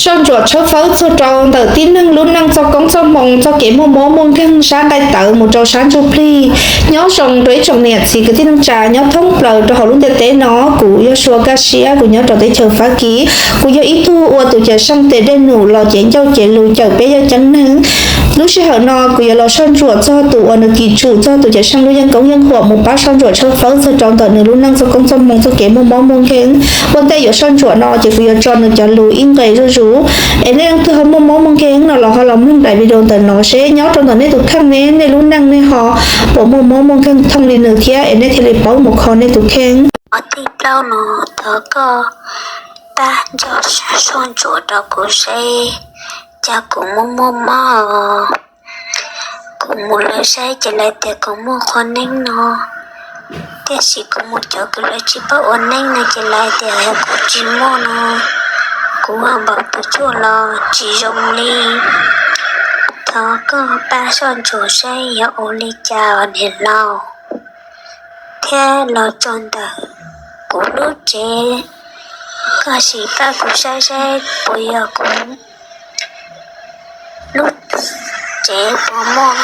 Soj ntsuam tshawb fawb txog rau ntawm tib neeg lub neej txoj koob txoj hmoo, txoj kev muaj mob muaj nkeeg sab nqaij tawv mus rau sab ntsuj plig. Nyob zoo rau ib tsoom niam txiv kwv tij neej tsa nyob thoob plaws rau hauv lub ntiaj teb no. Kuv yog Sua Kaj Siab, kuv nyob rau teb chaws Fab Kis. Kuv yog ib tug ua tus cawm seej tes dej num los cev ncauj cev lus cawm peb yaj ceeb neeg. Lub sij hawm no kuv yuav los soj ntsuam txog tus uas nws kis tsum txog tus cawm seej lub yeeb koob yeeb huam mus pab soj ntsuam tshawb fawb txog rau ntawm nws lub neej txoj koob txoj hmoo, txoj kev muaj mob muaj nkeeg. Ua ntej yuav soj ntsuam no ces kuv yuav tso nws cov lus ib nqes zuj zus, es nej leej twg ho muaj mob muaj nkeeg no los ho los mloog daim video ntawm no seb nyob rau ntawm nej tus kheej ne, nej lub neej nej ho puas muaj mob muaj nkeeg thooj li nws thiab, es nej thiaj li paub mus kho nej tus kheej. Ob tij plaub no, thov koj pab nco sab soj ntsuam rau kuv seb cas kuv muaj muaj mob. Kuv mus lawv saib ces lawv tias kuv muaj qhua neeb no, tiam sis kuv mus cov kws lawv tsis paub ua neeb no ces lawv tias yog kuv tsis muaj no. Kuv ho npaum tus tshuaj los tsis zoo li. Thov koj pab soj ntsuam saib yog ua li cas os niam laus, thiab los txog ntawm kuv lub tsev, koj sim pab kuv saib saib puas yog kuv lub tsev puas muaj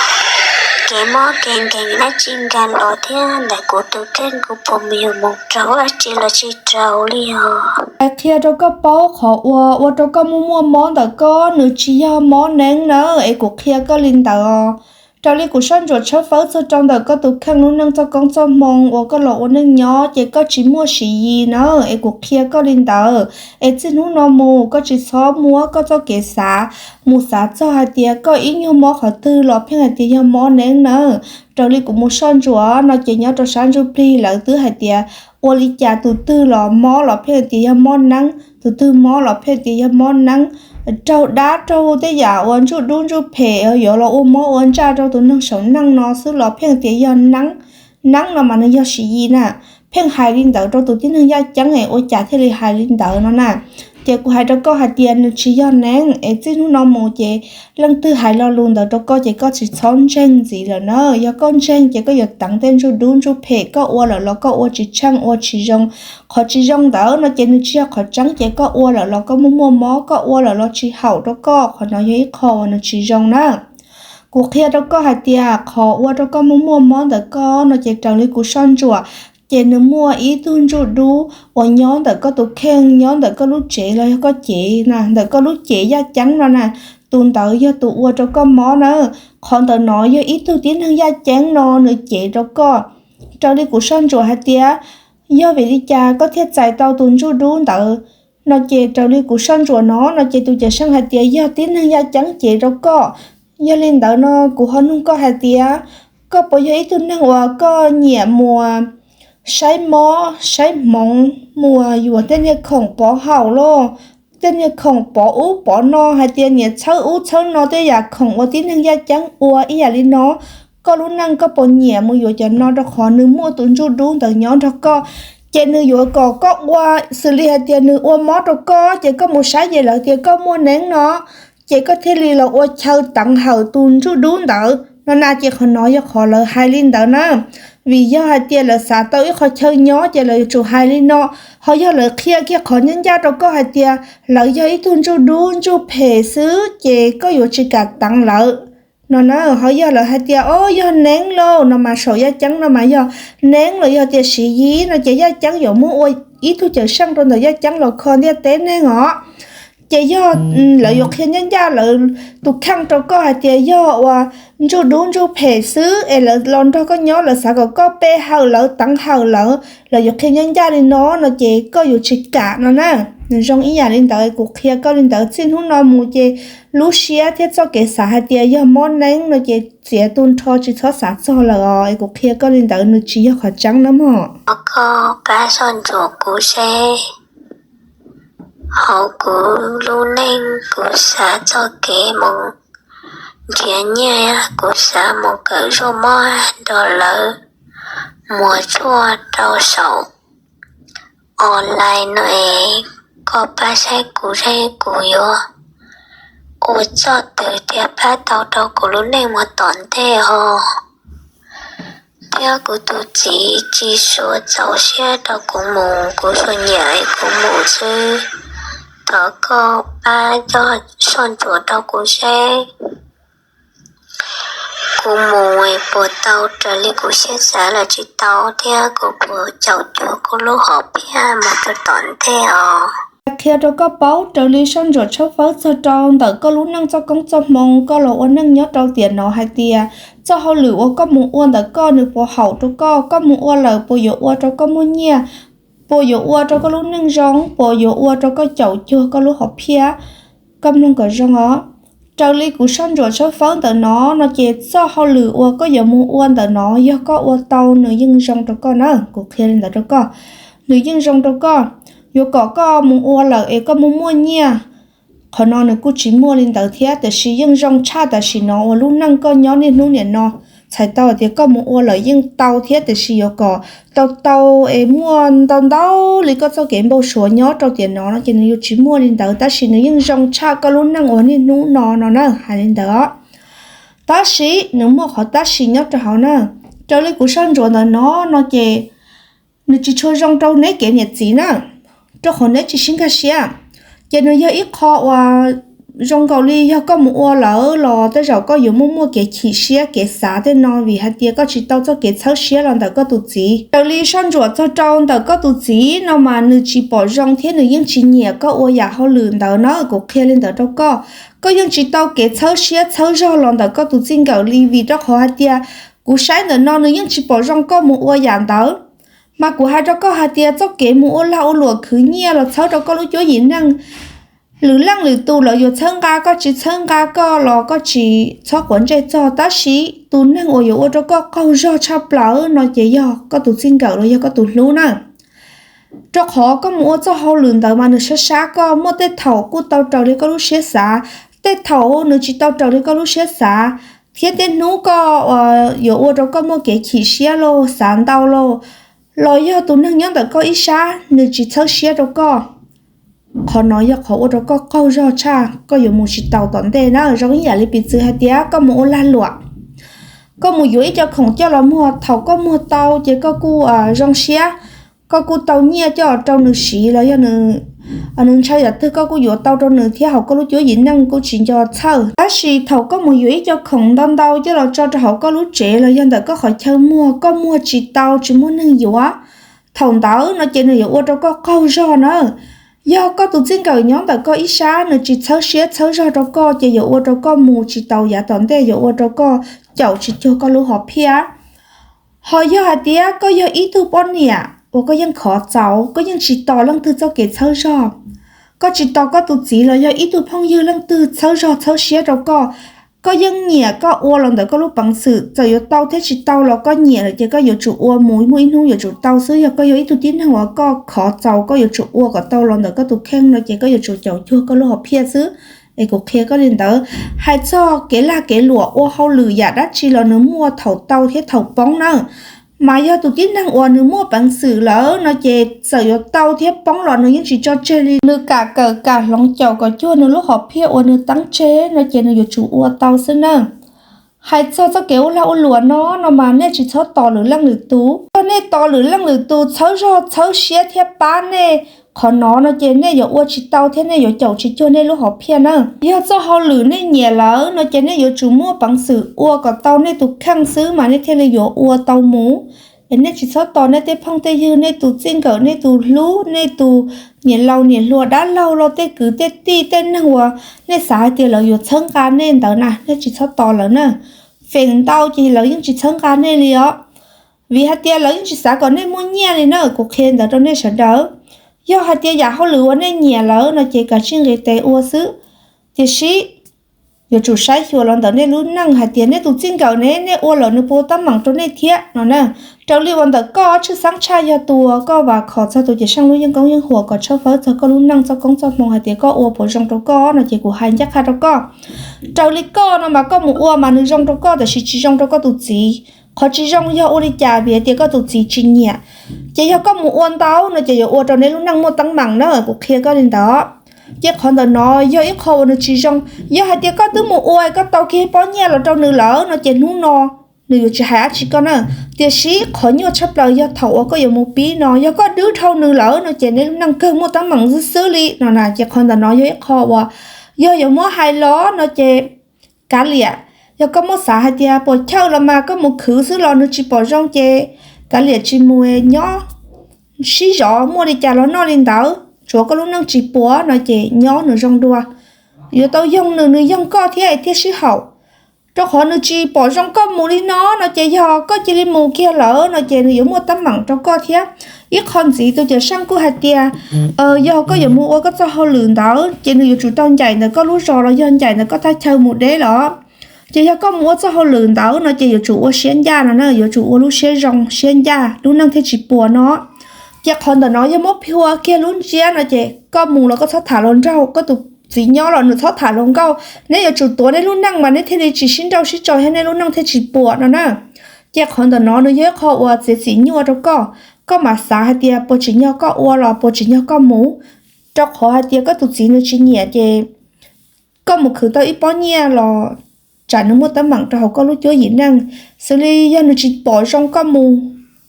kev mob kev nkeeg dab tsi nkag los thiab ntawm kuv tus kheej kuv puas mus yog mus raug dab tsi los tsis raug li os. Hais qhia rau koj paub qhov uas ua rau koj muaj muaj mob ntawm koj nws tsis yog mob neeb na, es kuv qhia koj li ntawd os. Raws li kuv soj ntsuam tshawb fawb txog rau ntawm koj tus kheej lub neej txoj koob txoj hmoo uas koj los ua neej nyob ces koj tsis muaj siv yis na, es kuv qhia koj li ntawd. Es txij hnub no mus koj tsis txhob muab koj txoj kev xav mus xav txog hais tias koj ib nyuag mob qhov twg los pheej hais tias yog mob neeb na. Raws li kuv mus soj ntsuam no ces nyob rau sab ntsuj plig lawv twb hais tias ua li cas tus twg los mob los pheej hais tias yog mob neeb, tus twg mob los pheej tias yog mob neeb. Raug dab raug tej yam uas ntsuj dub ntsuj phem yuav los ua mob ua ntsaj rau tus neeg saum neej no xwb los pheej tias yog neeb. Neeb no mas nws yog siv yis na. Pheej hais li ntawd rau tus tib neeg yaj ceeb es ua cas thiaj li hais li ntawd no na. Ces kuv hais rau koj hais tias nws tsis yog neeb, es txij hnub no mus ces leej twg hais lo lus ntawd rau koj ces koj tsis txhob ntseeg ntxiv lawm na. Yog koj ntseeg ces koj yuav teev tej ntsuj dub ntsuj phem, koj ua lawm los koj ua tsis tsheej ua tsis zoo. Qhov tsis zoo ntawd no ces nws tsis yog qhov tseeb, ces koj ua lawm los koj muaj muaj mob, koj ua lawm los tsis haum rau koj, qhov no yog ib qho uas nws tsis zoo na. Kuv qhia rau koj hais tias qhov ua rau koj muaj muaj mob ntawm koj no ces raws li kuv soj ntsuam, ces nws muaj ib tug ntsuj dub uas nyob ntawm koj tus kheej, nyob ntawm koj lub tsev los yog koj cev na, ntawm koj lub cev yaj ceeb no na, tus ntawd yog tus ua rau koj mob na. Qhov ntawm no yog ib tug tib neeg yaj ceeb no nws cev rau koj. Raws li kuv soj ntsuam hais tias yog vim li cas koj thiaj txais tau tus ntsuj dub ntawd no ces raws li kuv soj ntsuam no no ces tus cawm seej hais tias yog tib neeg yaj ceeb cev rau koj. Yog li ntawd no kuv ho nug koj hais tias koj puas yog ib tug neeg uas koj nyiam mus saib mob saib hmoov, mus yuav tej niag khoom pov haum los tej niag khoom pov ub pov no, hais tias nyiam txhawb ub txhawb no, tej yam khoom uas tib neeg yaj ceeb ua ib yam li no. Koj lub neej koj puas nyiam mus yuav cov no, rau qhov nws muaj tus ntsuj dub ntawd nyob nrog koj, ces nws yuav kom koj ua xws li hais tias nws ua mob rau koj, ces koj mus saib ces lawv tias koj muaj neeb no, ces koj thiaj li los ua chaw teev hawm tus ntsuj dub ntawd no na. Ces qhov no yog qhov lawv hais li ntawd na, vim yog hais tias lawv xav tau ib qho chaw nyob ces lawv yuav tsum hais li no. Ho yog lawv qhia kiag qhov ncaj ncaj rau koj hais tias lawv yog ib tug ntsuj dub ntsuj phem xwb ces koj yuav tsis kam teev lawv no na. Ho yog lawv hais tias o yog neeb lauj no mas saum yaj ceeb no mas yog neeb los yog tias siv yis no ces yaj ceeb yuav muab ua ib tug cawm seej rau ntawm yaj ceeb los kho ntiaj teb neeg os. Ces yog lawv yuav qhia ncaj ncaj lawv tus kheej rau koj hais tias yog uas ntsuj dub ntsuj phem xwb es lawv los nrog koj nyob, lawv xav kom koj pe hawm lawv teev hawm lawv, lawv yuav qhia ncaj ncaj li no no ces koj yuav tsis kam no na. Nws zoo ib yam li ntawd, kuv qhia koj li ntawd, txij hnub no mus ces lub siab thiab txoj kev xav hais tias yog mob neeb no ces txiav tu nrho, tsis txhob xav txog lawm os. Es kuv qhia koj li ntawd, nws tsis yog qhov tseeb na mog. Koj pab soj ntsuam kuv seb hauv kuv lub neej kuv xav txoj kev mus nrhiav nyiaj, kuv xav mus kawm zaj mob nrog lawv muag tshuaj rau saum online no es, koj pab saib kuv seb kuv yuav ua txoj twg thiaj pab tau rau kuv lub neej mus tom ntej os. Thiab kuv tus txiv tsis suav txaus siab rau kuv mus, kuv tsuas nyiam kuv mus xwb. thov koj pab coj soj ntsuam rau kuv seb kuv mus puas tau raws li kuv siab xav los tsis tau thiab kuv puas caum cuag kuv lub hom phiaj mus rau tom ntej os. Qhia rau koj paub raws li soj ntsuam tshawb fawb txog rau ntawm koj lub neej txoj koob txoj hmoo, koj los ua neej nyob rau tiam no hais tias txoj hauj lwm uas koj mus ua ntawm koj nws puas haum rau koj, koj mus ua lawm puas yuav ua rau koj muaj nyiaj, puas yuav ua rau koj lub neej zoo, puas yuav ua rau koj caum cuag koj lub hom phiaj. Koj mloog kom zoo os. Raws li kuv soj ntsuam tshawb fawb ntawm no no ces txoj hauj lwm uas koj yuav mus ua ntawm no yog koj ua tau nws yeej zoo rau koj na, kuv qhia li ntawd rau koj. Nws yeej zoo rau koj, yuav kom koj mus ua lawm es koj mus muaj nyiaj, qhov no nws kuj tsis muaj li ntawd thiab, tiam sis yeej zoo tshaj tam sim no uas lub neej koj nyob niaj hnub niam no. Txhais tau hais tias koj mus ua lawm yeej tau thiab, tiam sis yuav kom tau tau es muaj ntau ntau li koj txoj kev npau suav nyob rau tiam no no ces nws yuav tsis muaj li ntawd, tab sis nws yeej zoo tshaj koj lub neej uas niaj hnub no no na, hais li ntawd. Tab sis nws muaj qhov tab sis nyob rau hauv na. Raws li kuv soj ntsuam ntawm no no ces nws tsis tshua zoo rau neb kev niam txiv na, rau qhov neb tsis sib nkag siab. Ces nws yog ib qho uas zoo nkaus li yog koj mus ua lawm los tej zaum koj yuav muaj muaj kev chim siab kev xav tej no vim hais tias koj tsis tau txoj kev txhawb siab los ntawm koj tus txiv. Raws li soj ntsuam txog rau ntawm koj tus txiv no mas nws tsis pom zoo thiab nws yeej tsis nyiam koj ua yam hauj lwm ntawd na, kuv qhia li ntawd rau koj. Koj yeej tsis tau kev txhawb siab txhawb zog los ntawm koj tus txij nkawm li vim rau qhov hais tias kuv saib ntawm no nws yeej tsis pom zoo koj mus ua yam ntawd. Mas kuv hais rau koj hais tias txoj kev mus ua lag ua luam khwv nyiaj los txhawb rau koj lub cuab yim neej, lwm leej lwm tus lawv yuav txhawb nqa koj tsis txhawb nqa koj los koj tsis txhob quav ntsej txog, tab sis tus neeg uas yuav ua rau koj qaug zog tshaj plaws no ces yog koj tus txij nkawm los yog koj tus hlub na. Rau qhov koj mus ua txoj hauj lwm ntawd mas nws sab sab koj, muaj tej thaum kuj tau raws li koj lub siab xav, tej thaum nws tsis tau raws li koj lub siab xav, thiab tej hnub koj yuav ua rau koj muaj kev chim siab lauj, xav ntau lauj, los yog tus neeg nyob ntawm koj ib sab nws tsis txhawb siab rau koj. Qhov no yog qhov ua rau koj qaug zog tshaj, koj yuav mus tsis tau tom ntej na. Zoo ib yam li piv txwv hais tias koj mus ua lag luam, koj mus yuav ib co khoom coj los muag, thaum koj muag tau ces koj kuj zoo siab, koj kuj tau nyiaj coj rau nws siv los yog nws ntshaw yam twg koj kuj yuav tau rau nws thiab hauv koj lub cuab yim neej kuj tsis nco txhawj. Tab sis thaum koj mus yuav ib co khoom ntau ntau coj los tso rau hauv koj lub tsev los yog ntawm koj qhov chaw muag, koj muag tsis tau tsis muaj neeg yuav, thaum ntawd no ces nws yuav ua rau koj qaug zog na. Yog koj tus txij nkawm nyob ntawm koj ib sab nws tsis txhawb siab txhawb zog rau koj ces yuav ua rau koj mus tsis tau yav tom ntej, yuav ua rau koj caum tsis cuag koj lub hom phiaj. Ho yog hais tias koj yog ib tug poj niam uas koj yeej khov txaus, koj yeej tsis tos leej twg txoj kev txhawb zog, koj tsis tos koj tus txiv los yog ib tug phooj ywg leej twg txhawb zog txhawb siab rau koj, koj yeej nyiam koj ua los ntawm koj lub peev xwm, txawm yuav tau thiab tsis tau los koj nyiam lawm ces koj yuav tsum ua mus, muaj ib hnub yuav tsum tau xwb. Yog koj yog ib tug tib neeg uas koj khov txaus, koj yuav tsum ua kom tau los ntawm koj tus kheej no ces koj yuav tsum caum cuag koj lub hom phiaj xwb. Es kuv qhia koj li ntawd. Hais txog kev lag kev luam ua hauj lwm yam dab tsi los nws muaj thaum tau thiab thaum poob na. Mas yog tus tib neeg uas nws muaj peev xwm lawm no ces txawm yuav tau thiab poob los nws yeej tsis tso tseg li, nws kam kawm kam hloov caum kom cuag nws lub hom phiaj uas nws teeb tseg no ces nws yuav tsum ua tau xwb na. Hais txog txoj kev ua lag ua luam no no mas nej tsis txhob tos lwm leej lwm tus. Yog nej tos lwm leej lwm tus txhawb zog txhawb siab thiab pab nej qhov no no ces nej yuav ua tsis tau thiab nej yuav caum tsis cuag nej lub hom phiaj na. Yog txoj hauj lwm nej nyiam lawm no ces nej yuav tsum muaj peev xwm ua kom tau nej tus kheej xwb mas nej thiaj li yuav ua tau mus. Es nej tsis txhob tos nej tej phooj tej ywg, nej tus txij nkawm, nej tus hlub, nej tus niam laus niam hluas, dab laug los tej kwv tej tij, tej neeg uas nej xav hais tias lawv yuav txhawb nqa nej ntawd na, nej tsis txhob tos lawv na. Feem ntau ces lawv yeej tsis txhawb nqa nej li os, vim hais tias lawv yeej tsis xav kom nej muaj nyiaj li na. Kuv qhia ntawd rau nej sawv daws. Yog hais tias yam hauj lwm uas nej nyiam lawm no ces kav tsij nqis tes ua xwb. Tiam sis yuav tsum saib xyuas los ntawm nej lub neej hais tias nej tus txij nkawm ne, nej ua lawm nws puas tab meem rau nej thiab no na. Raws li uas ntawm koj tshwj xeeb tshaj yog tus uas koj vam khom txog tus Cawm Seej lub yeeb koob yeeb huam kom tshawb fawb txog koj lub neej txoj koob txoj hmoo hais tias koj ua puas zoo rau koj no ces kuv hais ncaj qha rau koj. Raws li koj no mas koj mus ua mas nws zoo rau koj tiam sis tsis zoo rau koj tus txiv. Qhov tsis zoo yog ua li cas? Vim hais tias koj tus txiv tsis nyiam. Ces yog koj mus ua ntau no ces yuav ua rau nej lub neej muaj teeb meem na, kuv qhia koj li ntawd. Ces qhov ntawm no yog ib qho uas nws tsis zoo. Yog hais tias koj twb mus ua koj tau kiag pob nyiaj los rau nws lawm no ces hnub no nws yuav tsis hais dab tsi koj na. Tiam sis qhov nyuaj tshaj plaws yog thaum uas koj yuav mus pib no, yog koj dwb dhau nws lawm no ces nej lub neej kawg muaj teeb meem xwb xwb li no na. Ces qhov ntawm no yog ib qho uas yog yuav muab hais los no ces kav liam, yog koj muab xav hais tias puas chawj los mas koj mus khwv xwb los nws tsis pom zoo ces kav liam tsis mus nyob sib zov, muaj li cas los noj li ntawd, tsuav koj lub neej tsis puas no ces nyob nws zoo dua. Yuav tau yoog nws, nws yoog koj thiab thiaj sib haum. Rau qhov nws tsis pom zoo koj mus li no no ces yog koj cia li mus kiag lawm no ces nws yuav muaj teeb meem rau koj thiab. Ib qho ntxiv tus cawm seej kuj hais tias yog koj yuav mus ua koj txoj hauj lwm ntawd ces nws yuav tsum tau ncaim ntawm koj lub zos los yog ncaim ntawm koj thaj chaw mus deb los. Ces yog koj mus ua txoj hauj lwm ntawd no ces yuav tsum ua siab ncaj no na, yuav tsum ua lub siab zoo siab ncaj lub neej thiaj tsis puas no. Ces qhov ntawm no yog muab phua kiag lub ntsiab no ces koj mus los koj txhob tham hluas nraug, koj tus txiv nyob los nws txhob tham hluas nkauj. Neb yuav tsum tuav nej lub neej mas neb thiaj li tsis sib nrauj sib tso thiab nej lub neej thiaj tsis puas no na. Ces qhov ntawm no nws yog ib qho uas txiav txim nyuaj rau koj. Koj mam xav hais tias puas tsim nyog koj ua los puas tsim nyog koj mus. Rau qhov hais tias koj tus txiv nws tsis nyiam ces koj mus khwv tau ib pob nyiaj los tsam nws muaj teeb meem rau hauv koj lub cuab yim neej. Xws li yog nws tsis pom zoo koj mus,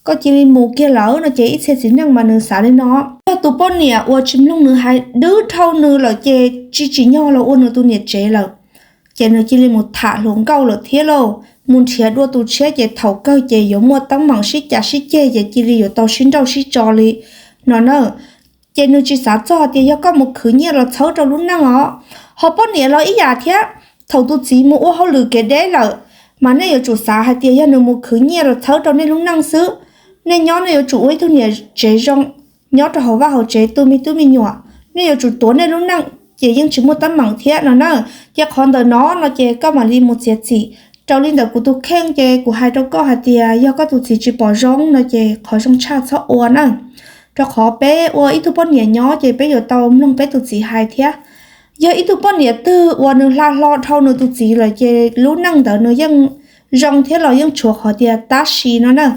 koj cia li mus kiag lawm no ces ib txhia txiv neej mas nws xav li no. Yog tus poj niam uas tsis mloog nws hais, dwb dhau nws lawm ces tsis tsim nyog los ua nws tus niam tsev lawm, ces nws cia li mus tham hluas nkauj lawm thiab lauj, mus nrhiav dua tus tshiab ces thaum kawg ces yuav muaj teeb meem sib cav sib ceg ces cia li yuav tau sib nrauj sib tso li no na. Ces nws tsis xav txog tias yog koj mus khwv nyiaj los txhawb rau lub neej os. Ho poj niam los ib yam thiab, thaum tus txiv mus ua hauj lwm kev deb lawm, mas nej yuav tsum xav hais tias yog nws mus khwv nyiaj los txhawb rau nej lub neej xwb. Nej nyob nej yuav tsum ua ib tug niam tsev zoo nyob rau hauv vaj hauv tsev tu me tub me nyuam, nej yuav tsum tuav nej lub neej ces yeej tsis muaj teeb meem thiab no na. Ces qhov ntawm no no ces koj mam li mus txiav txim. Raws li ntawm kuv tus kheej ces kuv hais rau koj hais tias yog koj tus txiv tsis pom zoo no ces qhov zoo tshaj txhob ua na. Rau qhov peb ua ib tug poj niam nyob ces peb yuav tau mloog peb tus txiv hais thiab. Yog ib tug poj niam twg uas nws hla hlo dhau nws tus txiv lawm ces lub neej ntawd nws yeej zoo thiab los yeej tshuav qhov tias tab sis no na.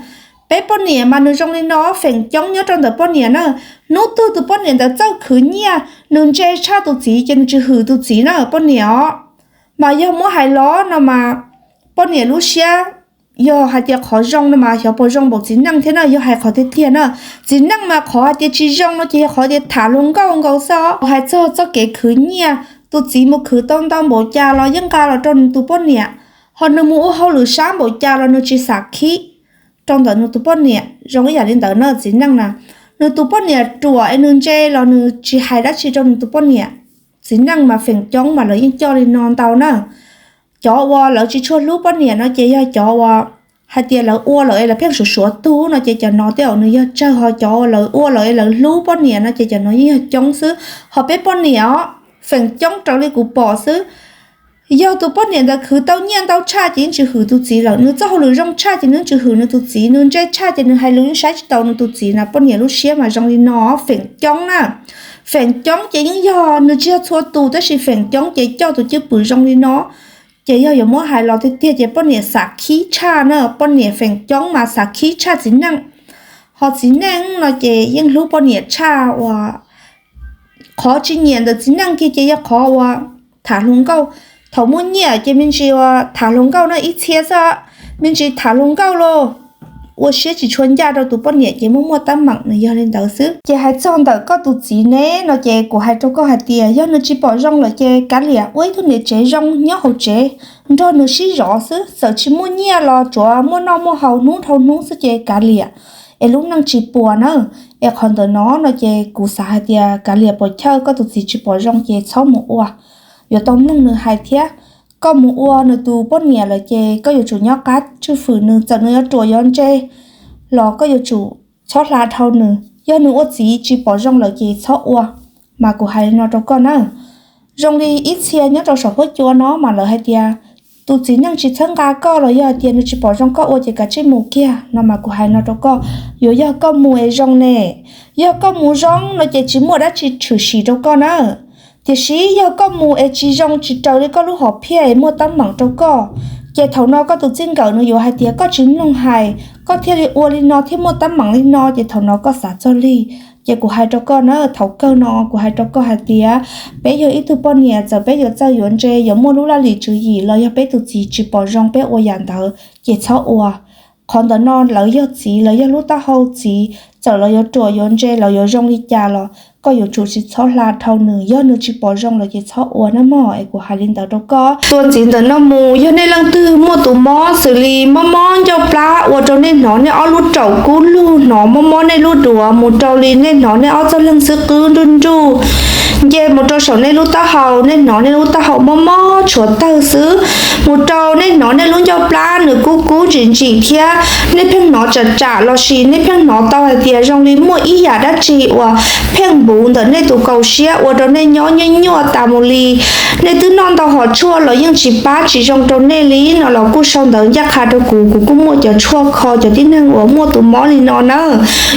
Peb poj niam mas nws zoo li no, feem coob nyob rau ntawm poj niam na. Hnub twg tus poj niam ntawd txawj khwv nyiaj, nws ntse tshaj tus txiv ces nws tsis hwm tus txiv na poj niam os. Mas yog muab hais los no mas poj niam lub siab, yog hais tias qhov zoo no mas xyov puas zoo npaum txiv neej thiab na. Yog hais qhov tiag tiag na, txiv neej mas qhov hais tias tsis zoo no ces yog qhov tias tham hluas nkauj nkaus xwb os. Hais txog txoj kev khwv nyiaj, tus txiv mus khwv tau ntau npaum cas los yeej nqa los rau nws tus poj niam, ho nws mus ua hauj lwm sab npaum cas los nws tsis xam khib rau ntawm nws tus poj niam. Zoo ib yam li ntawd na txiv neej na, nws tus poj niam ruam es nws ntse los nws tsis hais dab tsi rau nws tus poj niam. Txiv neej mas feem coob mas lawv yeej coj li no ntau na. Cov uas lawv tsis tshua hlub poj niam no ces yog cov uas hais tias lawv ua lawm es lawv pheej suav suav tug no ces cov no tej zaum nws yog tsawg, ho cov uas lawv ua lawm es lawv hlub poj niam no ces cov no yeej yog coob xwb. Ho peb poj niam os, feem coob raws li kuv pom xwb, yog tus poj niam ntawd khwv tau nyiaj ntau tshaj ces yeej tsis hwm tus txiv lawm, nws txoj hauj lwm zoo tshaj ces nws yeej tsis hwm nws tus txiv, nws ntse tshaj ces nws hais lus yeej saib tsis taus nws tus txiv na. Poj niam lub siab mas zoo li no, feem coob na. Feem coob ces yeej yog nws tsis yog txhua tus tab sis feem coob ces coj tus cwj pwm zoo li no. Ces yog yuav muab hais los tiag tiag ces poj niam xam khib tshaj na, poj niam feem coob mas xam khib tshaj txiv neej. Ho txiv neej no ces yeej hlub poj niam tshaj uas qhov tsis nyiam ntawm txiv neej kiag ces yog qhov uas tham hluas nkauj. Thaum muaj nyiaj ces me ntsis uas tham hluas nkauj no ib txhia xwb, me ntsis tham hluas nkauj los ua siab tsis tshua ncaj rau tus poj niam ces muaj muaj teeb meem nws yog li ntawd xwb. Ces hais txog ntawm koj tus txiv ne no ces kuv hais rau koj hais tias yog nws tsis pom zoo lawm ces kav liam, ua ib tug niam tsev zoo nyob hauv tsev nrog nws sib zov xwb, txawm tsis muaj nyiaj los tsuav muaj noj muaj haus hnub dhau hnub xwb ces kav liam, es lub neej tsis puas na. Es qhov ntawm no no ces kuv xav hais tias kav liam, puas chawj koj tus txiv tsis pom zoo ces txhob mus ua, yuav tau mloog nws hais thiab. Koj mus ua nws tus poj niam lawm ces koj yuav tsum nyob qab tswj fwm nws, txawm nws yuav ruam yuav ntse los koj yuav tsum txhob hla dhau nws. Yog nws ua txiv tsis pom zoo lawm ces txhob ua, mas kuv hais li no rau koj na. Zoo li ib txhia nyob rau saum huab cua no mas lawv hais tias tus txiv neej tsis txhawb nqa koj los yog hais tias nws tsis pom zoo koj ua ces kav tsij mus kiag no mas kuv hais no rau koj, yuav yog koj mus es zoo ne. Yog koj mus zoo no ces tsis muaj dab tsi tshwm sim rau koj na. Tiam sis yog koj mus es tsis zoo, tsis raws li koj lub hom phiaj es muaj teeb meem rau koj, ces thaum no koj tus txij nkawm nws yuav hais tias koj tsis mloog hais koj thiaj li ua li no thiaj muaj teeb meem li no, ces thaum no koj xav txog lig Ces kuv hais rau koj na, thaum kawg no kuv hais rau koj hais tias peb yog ib tug poj niam, txawm peb yuav txawj yuav ntse, yuav muaj lub laj lim tswv yim los yog peb tus txiv tsis pom zoo peb ua yam ntawd ces txhob ua. Qhov ntawm no lawv yog txiv, lawv yog lub taub hau txiv, txawm lawv yuav ruam yuav ntse, lawv yuav zoo li cas los koj yuav tsum tsis txhob hla dhau nws, yog nws tsis pom zoo lawm ces txhob ua na mog. Es kuv hais li ntawd rau koj. Tuaj ntxiv ntawm no mus, yog nej leej twg muaj tus mob xws li mob mob ncauj plab ua rau nej hnov nej ob lub raum kub lug, hnov mob mob nej lub duav, mus rau li nej hnov nej ob txoj leeg xwb qwb nruj nruj, nce mus rau saum nej lub taub hau, nej hnov nej lub taub hau mob mob tshuav tawg xwb, mus rau nej hnov nej lub ncauj plab nws kub kub ntsim ntsim thiab nej pheej hnov tsam tsam lossis nej pheej hnov tau hais tias zoo li muaj ib yam dab tsi uas pheej npuv ntawm nej tus kaum siab ua rau nej nyob nyuaj nyuaj tas mus li. Nej twb noj ntau hom tshuaj los yeej tsis pab tsis zoo rau nej li no los kuj sau ntawv ncaj qha rau kuv, kuv kuj muaj cov tshuaj kho cov tib neeg uas muaj tus mob li no na.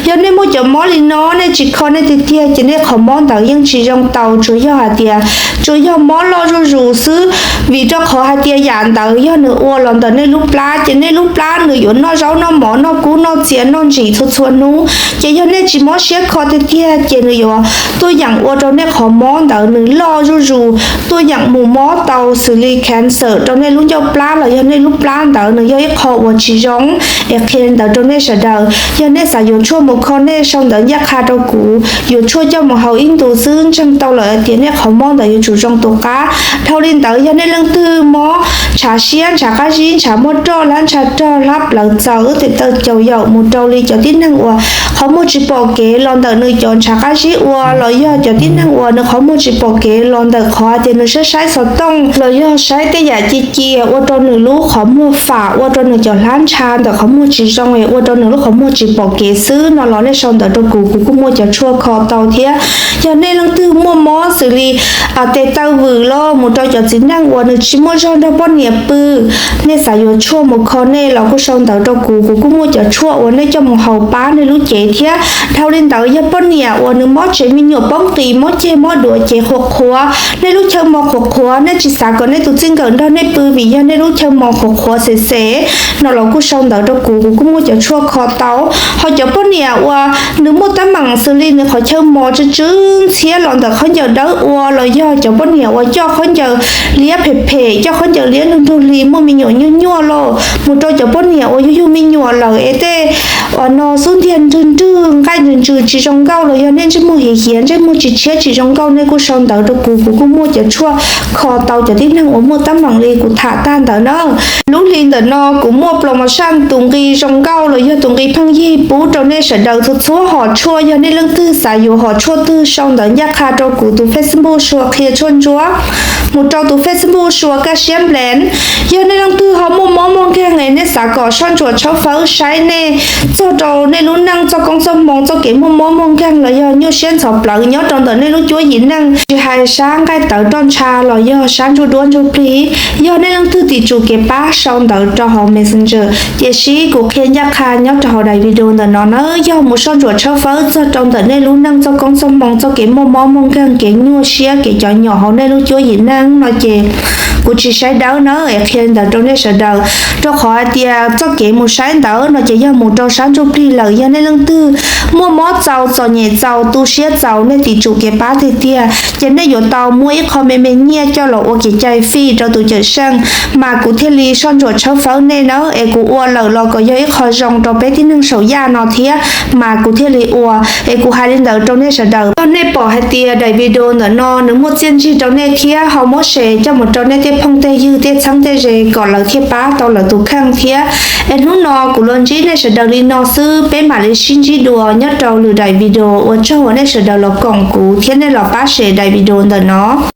Yog nej muaj cov mob li no nej tsis kho nej tiag tiag ces nej qhov mob ntawd yeej tsis zoo tau, tsuas yog hais tias tsuas yog mob loj zuj zus xwb, vim rau qhov hais tias yam ntawd yog nws ua los ntawm nej lub plab ces nej lub plab nws yuav noj zaub noj mov noj kub noj txias noj ntsim txhua txhua hnub. Ces yog nej tsis mob siab kho tiag tiag ces nws yuav tuaj yeem ua rau nej qhov mob ntawd nws loj zuj zus, tuaj yeem mus mob tau xws li cancer rau nej lub ncauj plab los yog nej lub plab ntawd nws yog ib qho uas tsis zoo. Es qhia ntawd rau nej sawv daws, yog nej xav yuav tshuaj mus kho nej sau ntawv ncaj qha rau kuv, yuav tshuaj coj mus haus ib ntus xwb ntseeg tau lawm hais tias nej qhov mob ntawd yuav tsum zoo tus qab. Dhau li ntawd yog nej leej twg mob ntshav siab ntshav qab zib ntshav muaj roj hlab ntsha rog hlab plawv txaus tes taw caum yaum mus rau li cov tib neeg uas qhov muag tsis pom kev los ntawm nws cov ntshav qab zib ua los yog cov tib neeg uas nws qhov muag tsis pom kev los ntawm qhov tias nws saib saib xov tooj los yog saib tej yam cia cia ua rau nws lub qhov muag fam ua rau nws cov hlab ntsha ntawm qhov muag tsis zoo es ua rau nws lub qhov muag tsis pom kev xwb no los nej sau ntawv rau kuv, kuv kuj muaj cov tshuaj kho tau thiab. Yog nej leej twg muaj mob xws li tes taw vwm los mus rau cov txiv neej uas nws tsis muaj zog nrog poj niam pw, nej xav yuav tshuaj mus kho nej los kuj sau ntawv rau kuv, kuv kuj muaj cov tshuaj uas nej coj mus haus pab nej lub cev thiab. Dhau li ntawd yog poj niam uas nws mob tsev me nyuam poob qis mob ceg mob duav cev qhuav qhuav, nej lub chaw mos qhuav qhuav, nej tsis xav kom nej tus txij nkawm nrog nej pw vim yog nej lub chaw mos qhuav qhuav xem xem no los kuj sau ntawv rau kuv, kuv kuj muaj cov tshuaj kho tau. Ho cov poj niam uas nws muaj teeb meem xws li nws qhov chaw mos tsw tsw ntxhiab los ntawm khaub ncaws dawb ua los yog cov poj niam uas coj khaub ncaws liab phem phem, coj khaub ncaws liab nrug nrug hli muaj me nyuam nyuaj nyuaj los mus rau cov poj niam uas yug yug me nyuam lawm es tej uas no xub ntiag nrwg nrwg nqaij ntsws ntsws tsis zoo nkauj los yog nej ntsej muag hiav hiav ntsej muag tsis tshiab tsis zoo nkauj nej kuj sau ntawv rau kuv, kuv kuj muaj cov tshuaj kho tau cov tib neeg uas muaj teeb meem li kuv tham tag ntawd na. Lub hli ntawm no kuv muaj promotion tus nqi zoo nkauj los yog tus nqi pheej yig pub rau nej sawv daws txhua txhua hom tshuaj. Yog nej leej twg xav yuav hom tshuaj twg sau ntawv ncaj qha rau kuv tus Facebook Sua Qhia Tshuaj Ntsuab mus rau tus Facebook Sua Kaj Siab Nplees. Yog nej leej twg ho muaj mob muaj nkeeg es nej xav kom soj ntsuam tshawb fawb saib nej txog rau nej lub neej txoj koob txoj hmoo txoj kev muaj mob muaj nkeeg los yog nyuaj siab ntxhov plawv nyob rau ntawm nej lub cuab yim neej, tsis hais sab nqaij tawv roj ntsha los yog sab ntsuj duab ntsuj plig, yog nej leej twg tim tsum kev pab sau ntawv rau hauv Messenger, tiam sis kuv qhia ncaj qha nyob rau hauv daim video ntawm no na. Yog mus soj ntsuam tshawb fawb txog rau ntawm nej lub neej txoj koob txoj hmoo txoj kev muaj mob muaj nkeeg kev nyuaj siab kev cov nyom hauv nej lub cuab yim neej no ces kuv tsis saib dawb na es qhia ntawd rau nej sawv daws, rau qhov hais tias txoj kev mus saib ntawd no ces yog mus rau sab ntsuj plig lawm. Yog nej leej twg muaj mob txaus txom nyem txaus tu siab txaus nej tim tsum kev pab tiag tiag ces nej yuav tau muab ib qho me me nyiaj coj los ua kev cai fij rau tus cawm seej, mas kuv thiaj li soj ntsuam tshawb fawb nej na. Es kuv ua lawm los kom yog ib qho zoo rau peb tib neeg saum yaj no thiab mas kuv thiaj li ua. Es kuv hais li ntawd rau nej sawv daws, yog nej pom hais tias daim video ntawm no nws muaj txiaj ntsig rau nej thiab ho muab share coj mus rau nej tej phooj tej ywg tej txheeb tej ze kom lawv thiaj pab tau lawv tus kheej thiab. Es hnub no kuv los ntsib nej sawv daws li no xwb, peb mam li sib ntsib dua nyob rau lwm daim video. Ua tsaug uas nej sawv daws los koom kuv thiab nej los pab share daim video ntawm no.